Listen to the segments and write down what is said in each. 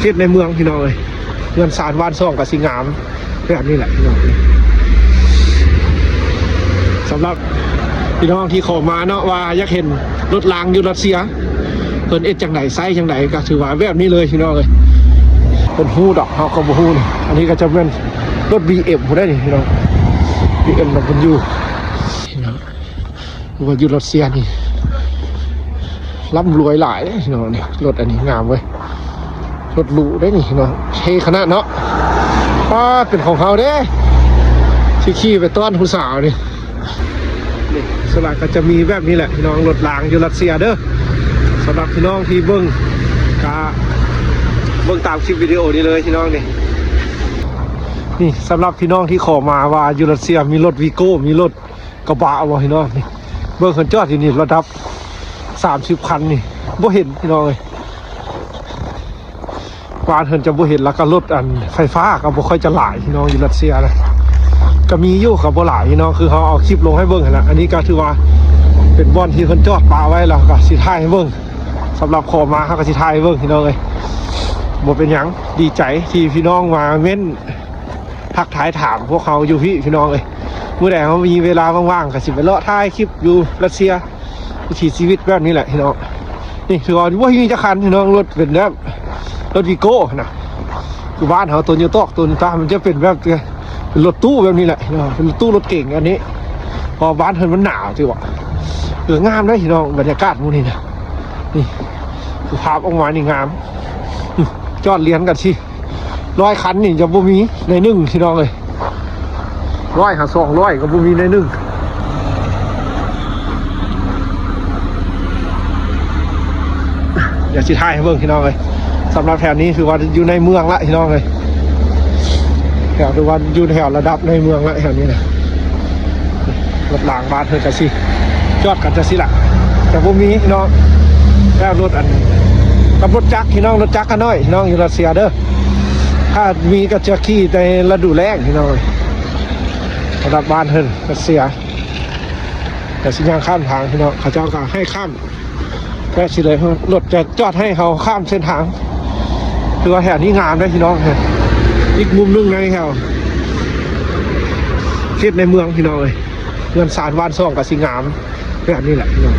ເຂດໃນເມືອງພີ່ນ້ອງເອີຍ, ເຮືອນຊານບ້ານຊ່ອງກໍຊິງາມແບບນີ້ແຫຼະພີ່ນ້ອງ. ສຳລັບພີ່ນ້ອງທີ່ເຂົ້າມາເນາະ ວ່າຢາກເຫັນລົດລາງຢູ່ຣັດເຊຍ ເພິ່ນເຮັດຈັ່ງໃດ ໃຊ້ຈັ່ງໃດ ກໍຖືວ່າແບບນີ້ເລີຍພີ່ນ້ອງເອີຍ. ເພິ່ນຮູ້ດອກ ເຮົາກໍບໍ່ຮູ້ນີ້. ອັນນີ້ກໍຈະແມ່ນລົດບີເອັມພຸ້ນເດ້ນີ້ພີ່ນ້ອງ, ບີເອັມດັບເບິນຢູພີ່ນ້ອງ. ວ່າຢູ່ຣັດເຊຍນີ້ລ່ຳລວຍຫຼາຍເດ້ພີ່ນ້ອງ. ນີ້ລົດອັນນີ້ງາມເວີຍ, ລົດຫຼູເດ້ນີ້ພີ່ນ້ອງ, ເທ່ຂະໜາດເນາະ. ປ້າດ ເປັນຂອງເຮົາເດ້ ຊິຂີ່ໄປຕ້ອນຜູ້ສາວນີ້. ນີ້ສ່ວນຫຼາຍກໍຈະມີແບບນີ້ແຫຼະພີ່ນ້ອງ, ລົດລາງຢູ່ຣັດເຊຍເດີ. ສຳລັບພີ່ນ້ອງທີ່ເບິ່ງ ກະເບິ່ງຕາມຄລິບວິດີໂອນີ້ເລີຍພີ່ນ້ອງນີ້. ນີ້ສຳລັບພີ່ນ້ອງທີ່ຂໍມາວ່າຢູ່ຣັດເຊຍມີລົດວີໂກ້ ມີລົດ ກະບະບໍ່ພີ່ນ້ອງ. ນີ້ເບິ່ງເພິ່ນຈອດຢູ່ນີ້ ລະດັບສາມສິບຄັນນີ້ ບໍ່ເຫັນພີ່ນ້ອງເອີຍ. ບ້ານເພິ່ນຈະບໍ່ເຫັນ, ແລ້ວກໍລົດອັນໄຟຟ້າກໍບໍ່ຄ່ອຍຈະຫຼາຍພີ່ນ້ອງ. ຢູ່ຣັດເຊຍນະ ກໍມີຢູ່ ກໍບໍ່ຫຼາຍພີ່ນ້ອງ, ຄືເຮົາເອົາຄລິບລົງໃຫ້ເບິ່ງຫັ້ນລະ. ອັນນີ້ກໍຖືວ່າເປັນບ່ອນທີ່ເພິ່ນຈອດປະໄວ້, ແລ້ວກໍຊິຖ່າຍໃຫ້ເບິ່ງ. ສຳລັບຂໍມາ ເຮົາກໍຊິຖ່າຍໃຫ້ເບິ່ງພີ່ນ້ອງເອີຍ. ບໍ່ເປັນຫຍັງ, ດີໃຈທີ່ພີ່ນ້ອງມາເມັ້ນ ທັກທາຍຖາມພວກເຮົາຢູ່ພີ້ພີ່ນ້ອງເອີຍ. ມື້ໃດເຮົາມີເວລາວ່າງໆ ກໍຊິໄປເລາະຖ່າຍຄລິບຢູ່ຣັດເຊຍ, ວິຖີຊີວິດແບບນີ້ແຫຼະພີ່ນ້ອງ. ນີ້ຖືວ່າບໍ່ມີຈັກຄັນພີ່ນ້ອງ, ລົດເປັນແບບລົດວີໂກ້ຫັ້ນນະ. ຢູ່ບ້ານເຮົາ ໂຕໂຍຕອກ ໂຕໂຍຕ້າ ມັນຈະເປັນແບບເປັນລົດຕູ້ແບບນີ້ແຫຼະພີ່ນ້ອງ, ເປັນລົດຕູ້ລົດເກັງອັນນີ້. ເພາະບ້ານເພິ່ນມັນໜາວຕິວ່າ. ເອີ ງາມເດ້ພີ່ນ້ອງ ບັນຍາກາດມື້ນີ້ນະ. ນີ້ ສະພາບອອກມານີ້ງາມ, ຈອດລຽນກັນຊິ ຮ້ອຍຄັນນີ້ຈະບໍ່ມີໃນໜຶ່ງພີ່ນ້ອງເອີຍ, ຮ້ອຍຫາສອງຮ້ອຍກໍບໍ່ມີໃນໜຶ່ງ. ດຽວຊິຖ່າຍໃຫ້ເບິ່ງພີ່ນ້ອງເອີຍ. ສຳລັບແຖວນີ້ຖືວ່າຢູ່ໃນເມືອງລະພີ່ນ້ອງເອີຍ, ແຖວ ຖືວ່າຢູ່ແຖວລະດັບໃນເມືອງລະແຖວນີ້ນະ. ລົດລາງບ້ານເພິ່ນກະຊິຈອດກັນຈັ່ງຊີ້ລະ, ຈະບໍ່ມີພີ່ນ້ອງ. ແລ້ວລົດອັນ ກັບລົດຈັກພີ່ນ້ອງ, ລົດຈັກຂະນ້ອຍພີ່ນ້ອງ ຢູ່ຣັດເຊຍເດີ. ຖ້າມີກໍຈະຂີ່ໃນລະດູແລ້ງພີ່ນ້ອງ. ສຳລັບບ້ານເພິ່ນຣັດເຊຍ ແຕ່ຊິຍ່າງຂ້າມທາງພີ່ນ້ອງ, ເຂົາເຈົ້າກໍໃຫ້ຂ້າມ ແບບຊິເລີຍ ລົດຈະຈອດໃຫ້ເຮົາຂ້າມເສັ້ນທາງ. ຄືວ່າແຖວນີ້ງາມເດ້ພີ່ນ້ອງ, ອີກມຸມໜຶ່ງໃນແຖວເຂດໃນເມືອງພີ່ນ້ອງເອີຍ. ເຮືອນຊານບ້ານຊ່ອງກໍຊິງາມແບບນີ້ແຫຼະພີ່ນ້ອງ.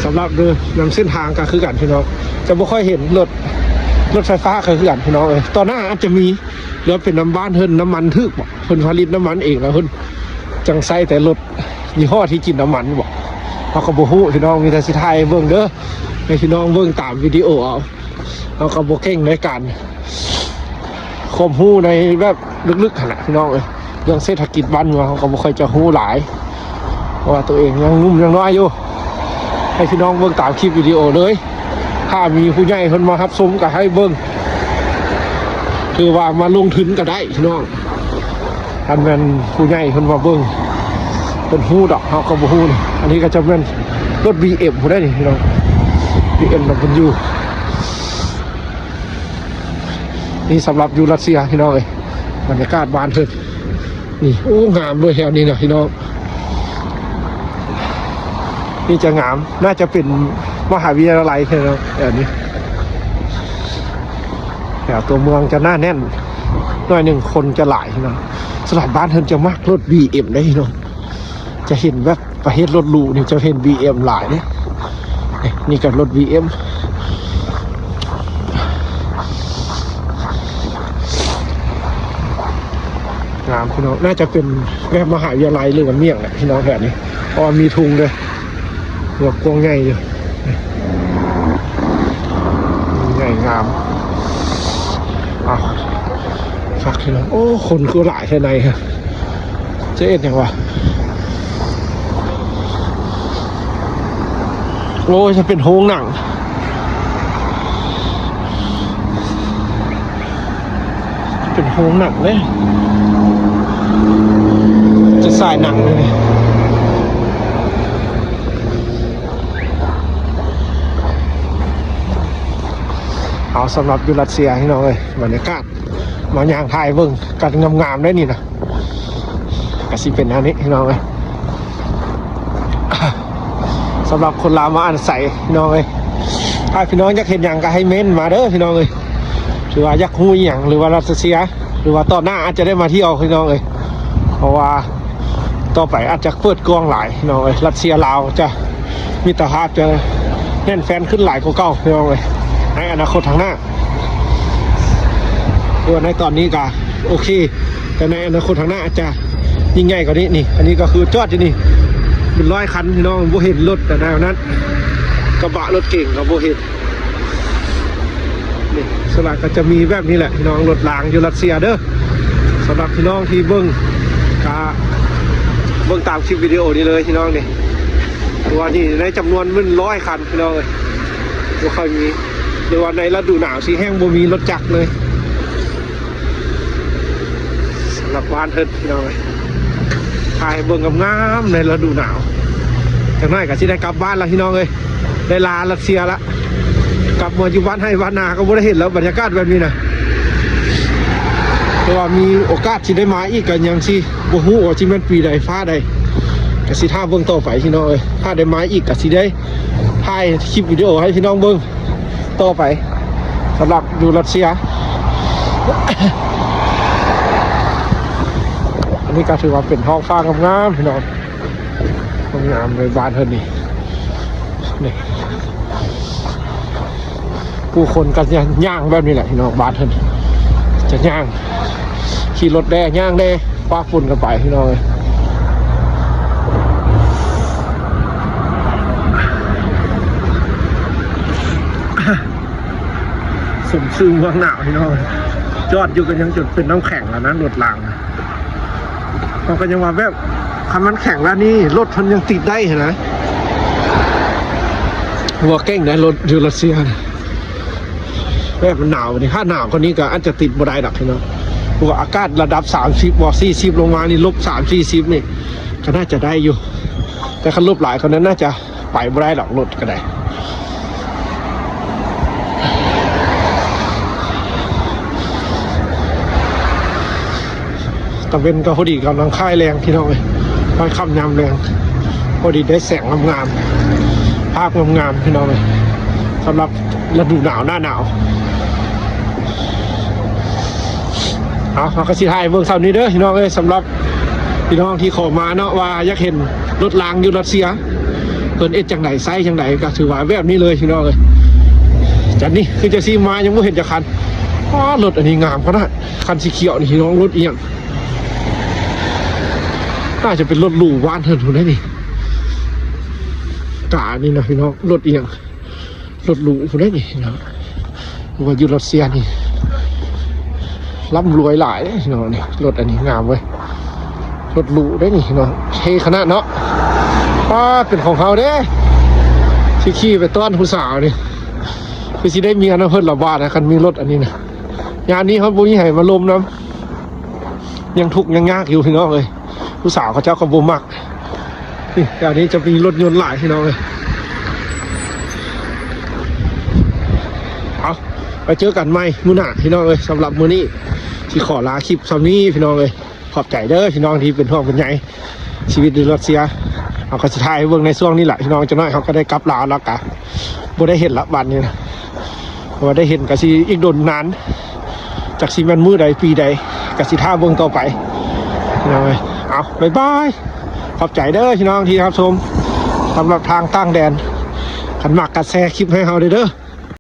ສຳລັບເດີ ນຳເສັ້ນທາງກໍຄືກັນພີ່ນ້ອງ, ຈະບໍ່ຄ່ອຍເຫັນລົດ ລົດໄຟຟ້າກໍຄືກັນພີ່ນ້ອງເອີຍ. ຕໍ່ໜ້າອາດຈະມີ ຫຼືວ່າເປັນນຳບ້ານເພິ່ນ ນ້ຳມັນຖືກບໍ ເພິ່ນຜະລິດນ້ຳມັນເອງ ແລ້ວເພິ່ນຈັ່ງໃຊ້ແຕ່ລົດຍີ່ຫໍ້ທີ່ກິນນ້ຳມັນບໍ ເຮົາກໍບໍ່ຮູ້ພີ່ນ້ອງ. ມີແຕ່ຊິຖ່າຍໃຫ້ເບິ່ງເດີ ໃຫ້ພີ່ນ້ອງເບິ່ງຕາມວິດີໂອເອົາ. ເຮົາກໍບໍ່ເກັ່ງໃນການ ຄວາມຮູ້ໃນແບບ ເລິກໆຫັ້ນນະພີ່ນ້ອງເອີຍ. ເລື່ອງເສດຖະກິດບ້ານເມືອງເຮົາກໍບໍ່ຄ່ອຍຈະຮູ້ຫຼາຍ ເພາະວ່າຕົວເອງຍັງໜຸ່ມຍັງນ້ອຍຢູ່. ໃຫ້ພີ່ນ້ອງເບິ່ງຕາມຄລິບວິດີໂອເລີຍ. ຖ້າມີຜູ້ໃຫຍ່ເພິ່ນມາຮັບຊົມກໍໃຫ້ເບິ່ງ ຄືວ່າມາລົງທຶນກໍໄດ້ພີ່ນ້ອງ. ຄັນແມ່ນຜູ້ໃຫຍ່ເພິ່ນມາເບິ່ງ ເພິ່ນຮູ້ດອກ, ເຮົາກໍບໍ່ຮູ້ນີ້. ອັນນີ້ກໍຈະແມ່ນລົດບີເອັມພຸ້ນເດ້ນີ້ພີ່ນ້ອງ, ບີເອັມດັບເບິນຢູ. ນີ້ສຳລັບຢູ່ຣັດເຊຍພີ່ນ້ອງເອີຍ, ບັນຍາກາດບ້ານເພິ່ນ. ນີ້ ໂອ້ ງາມເວີຍແຖວນີ້ນະພີ່ນ້ອງ, ນີ້ຈະງາມ. ໜ້າຈະເປັນມະຫາວິທະຍາໄລເນາະ ແຖວນີ້. ແຖວຕົວເມືອງຈະໜາແໜ້ນໜ້ອຍໜຶ່ງ, ຄົນຈະຫຼາຍເນາະ. ສະຫຼາຍບ້ານເພິ່ນຈະມັກລົດບີເອັມເດ້ເນາະ, ຈະເຫັນແບບປະເພດລົດຫຼູນີ້ຈະເຫັນບີເອັມຫຼາຍເດ້. ນີ້ ນີ້ກໍລົດບີເອັມ ງາມພີ່ນ້ອງ. ໜ້າຈະເປັນແບບມະຫາວິທະຍາໄລ ຫຼືວ່າມ້ຽງແຫຼະພີ່ນ້ອງແຖວນີ້, ເພາະວ່າມີທຸງເດ້. ເຮືອກວ້າງໃຫຍ່ຢູ່, ໃຫຍ່ງາມ. ເອົາ ຄັກພີ່ນ້ອງ. ໂອ້ ຄົນຄືຫຼາຍແທ້ໃນຮະ, ຈະເຮັດຫຍັງວະ? ໂອ້ຍ ຈະເປັນໂຮງໜັງ, ເປັນໂຮງໜັງເດ້, ຈະສາຍໜັງເລີຍ. ເອົາ ສຳລັບຢູ່ຣັດເຊຍພີ່ນ້ອງເອີຍ, ບັນຍາກາດມາຍ່າງຖ່າຍເບິ່ງກັນງາມໆ ໄດ້ນີ້ນະ, ກະຊິເປັນແນວນີ້ພີ່ນ້ອງເອີຍ. ສຳລັບຄົນລາວມາອາໄສພີ່ນ້ອງເອີຍ, ຖ້າພີ່ນ້ອງຢາກເຫັນຫຍັງກໍໃຫ້ເມັ້ນມາເດີພີ່ນ້ອງເອີຍ ຫຼືວ່າຢາກຮູ້ອີ່ຫຍັງ ຫຼືວ່າຣັດເຊຍ ຫຼືວ່າຕອນໜ້າອາດຈະໄດ້ມາທ່ຽວພີ່ນ້ອງເອີຍ ເພາະວ່າຕໍ່ໄປອາດຈະເປີດກວ້າງຫຼາຍພີ່ນ້ອງເອີຍ ຣັດເຊຍລາວຈະມິດຕະພາບຈະແໜ້ນແຟ້ນຂຶ້ນຫຼາຍກວ່າເກົ່າພີ່ນ້ອງເອີຍ ໃນອະນາຄົດທາງໜ້າ ຄືວ່າໃນຕອນນີ້ກໍໂອເຄ ແຕ່ໃນອະນາຄົດທາງໜ້າອາດຈະຍິ່ງໃຫຍ່ກວ່ານີ້ ນີ້ ອັນນີ້ກໍຄືຈອດຢູ່ນີ້ເປັນຮ້ອຍຄັນພີ່ນ້ອງ ບໍ່ເຫັນລົດແນວນັ້ນ ກະບະລົດເກັງກໍບໍ່ເຫັນ. ນີ້ສ່ວນຫຼາຍກໍຈະມີແບບນີ້ແຫຼະພີ່ນ້ອງ ລົດລາງຢູ່ຣັດເຊຍເດີ. ສຳລັບພີ່ນ້ອງທີ່ເບິ່ງ ກະເບິ່ງຕາມຄລິບວິດີໂອນີ້ເລີຍພີ່ນ້ອງນີ້ ເພາະວ່ານີ້ໃນຈຳນວນເປັນຮ້ອຍຄັນພີ່ນ້ອງເອີຍ ບໍ່ຄ່ອຍມີ ຫຼືວ່າໃນລະດູໜາວຊິແຮ່ງບໍ່ມີລົດຈັກເລີຍ. ສຳລັບບ້ານເພິ່ນພີ່ນ້ອງເອີຍ ຖ່າຍໃຫ້ເບິ່ງງາມໆໃນລະດູໜາວ. ຈັກໜ້ອຍກໍຊິໄດ້ກັບບ້ານລະພີ່ນ້ອງເອີຍ ໄດ້ລາຣັດເຊຍລະ ກັບມາຢູ່ບ້ານໄຮ່ບ້ານນາກໍບໍ່ໄດ້ເຫັນແລ້ວ ບັນຍາກາດແບບນີ້ນະ. ແຕ່ວ່າມີໂອກາດຊິໄດ້ມາອີກ ກໍຍັງຊິບໍ່ຮູ້ວ່າຊິແມ່ນປີໃດຟ້າໃດ ກໍຊິຖ້າເບິ່ງຕໍ່ໄປພີ່ນ້ອງເອີຍ. ຖ້າໄດ້ມາອີກກໍຊິໄດ້ຖ່າຍຄລິບວິດີໂອໃຫ້ພີ່ນ້ອງເບິ່ງຕໍ່ໄປ ສຳລັບຢູ່ຣັດເຊຍ. ອັນນີ້ກໍຖືວ່າເປັນທ້ອງຟ້າງາມໆ ພີ່ນ້ອງ ງາມໃນບ້ານເພິ່ນນີ້ ນີ້ ຜູ້ຄົນກໍຈະຍ່າງແບບນີ້ແຫຼະພີ່ນ້ອງ ບ້ານເພິ່ນຈະຍ່າງ ຂີ່ລົດແດ່ ຍ່າງແດ່ ປະປົນກັນໄປພີ່ນ້ອງເອີຍ. ສົມຊື່ເມືອງໜາວພີ່ນ້ອງ ຈອດຢູ່ກໍຍັງຈົນເປັນນ້ຳແຂງແລ້ວນະ ລົດລາງນະ. ເຮົາກໍຍັງວ່າແບບ ຄັນມັນແຂງແລ້ວນີ້ ລົດເພິ່ນຍັງຕິດໄດ້ຫັ້ນນະ ບໍ່ເກັ່ງໄດ໋ ລົດຢູ່ຣັດເຊຍນະ ແບບມັນໜາວນີ້ ຖ້າໜາວກວ່ານີ້ກໍອາດຈະຕິດບໍ່ໄດ້ດອກພີ່ນ້ອງ ເພາະວ່າອາກາດລະດັບສາມສິບບໍ່ ສີ່ສິບລົງມານີ້ ລົບສາມສີ່ສິບນີ້ ກໍໜ້າຈະໄດ້ຢູ່ ແຕ່ຄັນລົບຫຼາຍກວ່ານັ້ນໜ້າຈະ ໄປບໍ່ໄດ້ດອກ ລົດກໍໄດ້. ຕາເວັນກໍພໍດີກຳລັງຄ້າຍແລງພີ່ນ້ອງເອີຍ ຄ້າຍຄ່ຳຍາມແລງ ພໍດີໄດ້ແສງງາມໆ ພາບງາມໆ ພີ່ນ້ອງເອີຍ ສຳລັບລະດູໜາວ ໜ້າໜາວ. ເອົາ ເຮົາກໍຊິຖ່າຍເບິ່ງສ່ຳນີ້ເດີພີ່ນ້ອງເອີຍ ສຳລັບ ພີ່ນ້ອງທີ່ຂໍມາເນາະ ວ່າຢາກເຫັນລົດລາງຢູ່ຣັດເຊຍ ເພິ່ນເຮັດຈັ່ງໃດ ໃຊ້ຈັ່ງໃດ ກໍຖືວ່າແບບນີ້ເລີຍພີ່ນ້ອງເອີຍ. ຈັນນີ້ຄືຈະຊິມາຍັງບໍ່ເຫັນຈັກຄັນ. ອໍ ລົດອັນນີ້ງາມຂະໜາດ ຄັນສີຂຽວນີ້ພີ່ນ້ອງ ລົດອີ່ຫຍັງ? ໜ້າຈະເປັນລົດຫຼູບ້ານເພິ່ນພຸ້ນເດ້ນີ້ ການີ້ນະພີ່ນ້ອງ ລົດອີ່ຫຍັງ? ລົດຫຼູພຸ້ນເດ້ນີ້ເນາະ ວ່າຢູ່ຣັດເຊຍນີ້ ລ່ຳລວຍຫຼາຍເດ້ເນາະ. ນີ້ລົດອັນນີ້ງາມເວີຍ ລົດຫຼູເດ້ນີ້ເນາະ ເທ່ຂະໜາດເນາະ. ປ້າ ເປັນຂອງເຮົາເດ້ ຊິຂີ່ໄປຕ້ອນຜູ້ສາວນີ້ ຄືຊິໄດ້ເມຍນຳເພິ່ນລະບາດນະ ຄັນມີລົດອັນນີ້ນະ. ຍາມນີ້ເຮົາບໍ່ມີໃຜມາລົມນຳ ຍັງທຸກຍັງຍາກຢູ່ພີ່ນ້ອງເອີຍ ຜູ້ສາວເຂົາເຈົ້າກໍບໍ່ມັກ. ນີ້ ແຖວນີ້ຈະມີລົດຍົນຫຼາຍພີ່ນ້ອງເອີຍ. ເອົາ ໄປເຈີກັນໃໝ່ມື້ໜ້າພີ່ນ້ອງເອີຍ. ສຳລັບມື້ນີ້ຊິຂໍລາຄລິບສ່ຳນີ້ພີ່ນ້ອງເອີຍ. ຂອບໃຈເດີພີ່ນ້ອງທີ່ເປັນຫ່ວງເປັນໃຍຊີວິດຢູ່ຣັດເຊຍ. ເຮົາກໍຊິຖ່າຍໃຫ້ເບິ່ງໃນຊ່ວງນີ້ແຫຼະພີ່ນ້ອງ. ຈັກໜ້ອຍເຮົາກໍໄດ້ກັບລາວແລ້ວ ກະບໍ່ໄດ້ເຫັນລະບາດນີ້ນະ. ເພາະວ່າໄດ້ເຫັນກໍຊິອີກດົນນານ ຈັກຊິແມ່ນມື້ໃດປີໃດ ກໍຊິຖ້າເບິ່ງຕໍ່ໄປພີ່ນ້ອງເອີຍ. ເອົາ ບາຍບາຍ ຂອບໃຈເດີພີ່ນ້ອງທີ່ຮັບຊົມ ສຳລັບທາງຕ່າງແດນ. ຄັນມັກກໍແຊຄລິບໃຫ້ເຮົາເດີ.